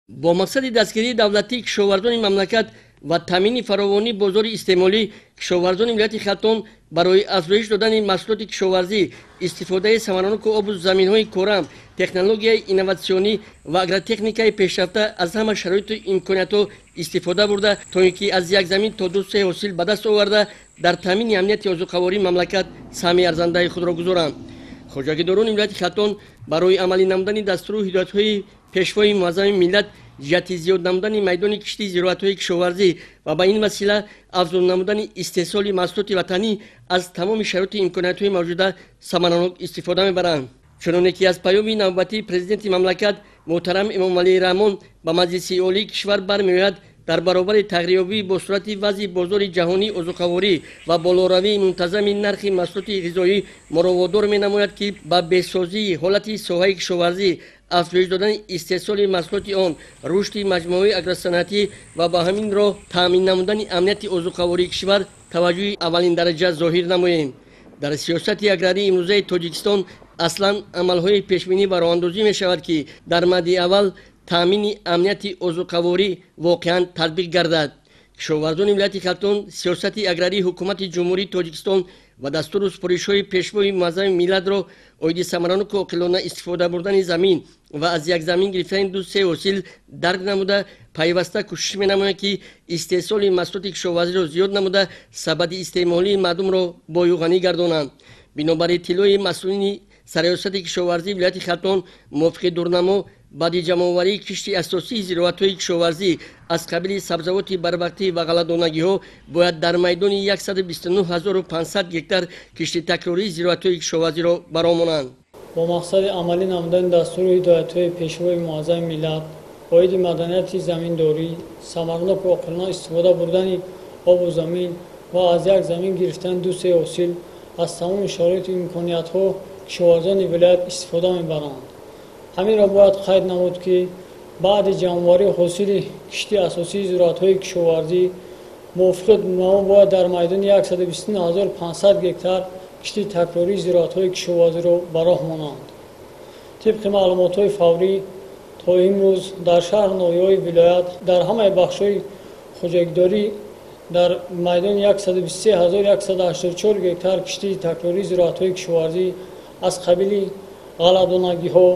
Бо мақсади дастгирии давлатии кишоварзони мамлакат ва таъмини фаровонии бозори истеъмолӣ, кишоварзони вилояти Хатлон барои афзоиш додани маҳсулоти кишоварзӣ, истифодаи самараноку обу заминҳои корам, технологияи инноватсионӣ ва агротехникаи пешрафта аз ҳама шароиту имкониятҳо истифода бурда, то ин ки аз як замин то 2-3 ҳосил ба даст оварда, дар таъмини амнияти озуқавории мамлакат саҳми арзандаи худро гузоранд. Хоҷагидорони вилояти Хатлон барои амалӣ намудани дастуру ҳидоятҳои пешвои муаззами миллат ҷиҳати зиёд намудани майдони кишти зироатҳои кишоварзӣ ва ба ин васила афзун намудани истеҳсоли маҳсулоти ватанӣ аз тамоми шароиту имкониятҳои мавҷуда самаранок истифода мебаранд. Чуноне ки аз паёми навбатии президенти мамлакат муҳтарам Эмомалӣ Раҳмон ба Маҷлиси Олии кишвар бармеояд, дар баробари тағйирёбии бо суръати вазъи бозори ҷаҳонии озуқаворӣ ва болоравии мунтазами нархи маҳсулоти ғизоӣ моро водор менамояд, ки ба беҳсозии ҳолати соҳаи кишоварзӣ, афзоиш додани истеҳсоли маҳсулоти он, рушди маҷмӯаи агросаноатӣ ва ба ҳамин роҳ таъмин намудани амнияти озуқавории кишвар таваҷҷӯҳи аввалиндараҷа зоҳир намоем. Дар сиёсати аграрии имрӯзаи Тоҷикистон аслан амалҳои пешбинӣ ва роҳандозӣ мешавад, ки дар мадди аввал таъмини амнияти озуқаворӣ воқеан татбиқ гардад. Кишоварзони вилояти Хатлон сиёсати аграрии ҳукумати Ҷумҳурии Тоҷикистон ва дастуру супоришҳои пешвои муаззами миллатро оиди самараноку оқилона истифода бурдани замин ва аз як замин гирифтани 2-3 ҳосил дарк намуда, пайваста кӯшиш менамоянд, ки истеҳсоли маҳсулоти кишоварзиро зиёд намуда, сабади истеъмолии мардумро бою ғанӣ гардонанд. Бинобар иттилои масъулини Сарриёсати кишоварзии вилояти Хатлон, мувофиқи дурнамо, баъди ҷамъоварии кишти асосии зироатҳои кишоварзӣ аз қабили сабзавоти барвақтӣ ва ғалладонагиҳо бояд дар майдони 129 500 гектар кишти такрории зироатҳои кишоварзиро баромонанд. Бо мақсади амалӣ намудани дастуру ҳидоятҳои пешвои муаззами миллат оиди маданияти заминдорӣ, самараноку оқилона истифода бурдани обу замин ва аз як замин гирифтани 2-3 ҳосил аз тамоми шароиту имкониятҳо кишоварзони вилоят истифода мебаранд. Ҳаминро бояд қайд намуд, ки баъди ҷамъоварии ҳосили кишти асосии зироатҳои кишоварзӣ мувофиқи дурнамо бояд дар майдони 129 500 гектар кишти такрории зироатҳои кишоварзиро ба роҳ монанд. Тибқи маълумотҳои фаврӣ, то имрӯз дар шаҳру ноҳияҳои вилоят дар ҳамаи бахшҳои хоҷагидорӣ дар майдони 123 184 гектар кишти такрории зироатҳои кишоварзӣ аз қабили ғалладонагиҳо,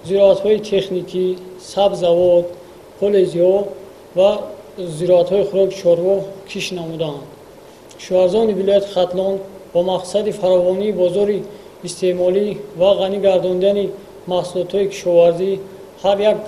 зироатҳои техникӣ, сабзавот, полезиҳо ва зироатҳои хӯроки чорво кишт намуданд. Кишоварзони вилояти Хатлон бо мақсади фаровонии бозори истеъмолӣ ва ғанӣ гардондани маҳсулотҳои кишоварзӣ ҳар як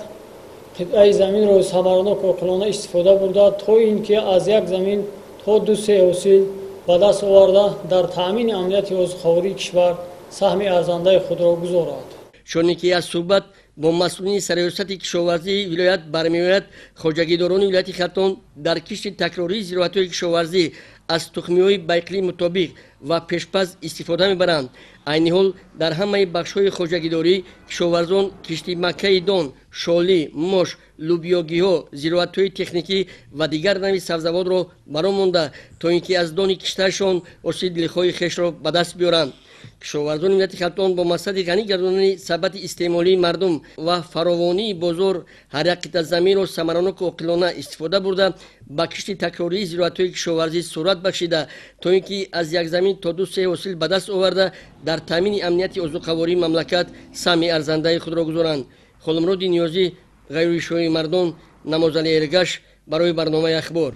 қитъаи заминро самаранок оқилона истифода бурда, то ин ки аз як замин то 2-3 ҳосил ба даст оварда, дар таъмини амнияти озуқавории кишвар саҳми арзандаи худро гузорад. Чуне ки аз суҳбат бо масъулини Сарриёсати кишоварзии вилоят бармеояд, хоҷагидорони вилояти Хатлон дар кишти такрории зироатҳои кишоварзӣ аз тухмиҳои ба иқлим мутобиқ ва пешпаз истифода мебаранд. Айни ҳол дар ҳамаи бахшҳои хоҷагидорӣ кишоварзон кишти маккаи дон, шолӣ, мош, лӯбиёгиҳо, зироатҳои техникӣ ва дигар навъи сабзавотро баро монда, то ин ки аз дони киштаашон ҳосили дилхоҳи хешро ба даст биёранд. Кишоварзони вилояти Хатлон бо мақсади ғанӣ гардонидани сабати истеъмолии мардум ва фаровонии бозор ҳар як қитъа заминро самараноку оқилона истифода бурда, ба кишти такрории зироатҳои кишоварзӣ суръат бахшида, то ин ки аз як замин то 2-3 ҳосил ба даст оварда, дар таъмини амнияти озуқавории мамлакат саҳми арзандаи худро гузоранд. Холмуроди Ниёзӣ, Ғайрури Шоҳи Мардон, Намозали Эргаш барои барномаи «Ахбор».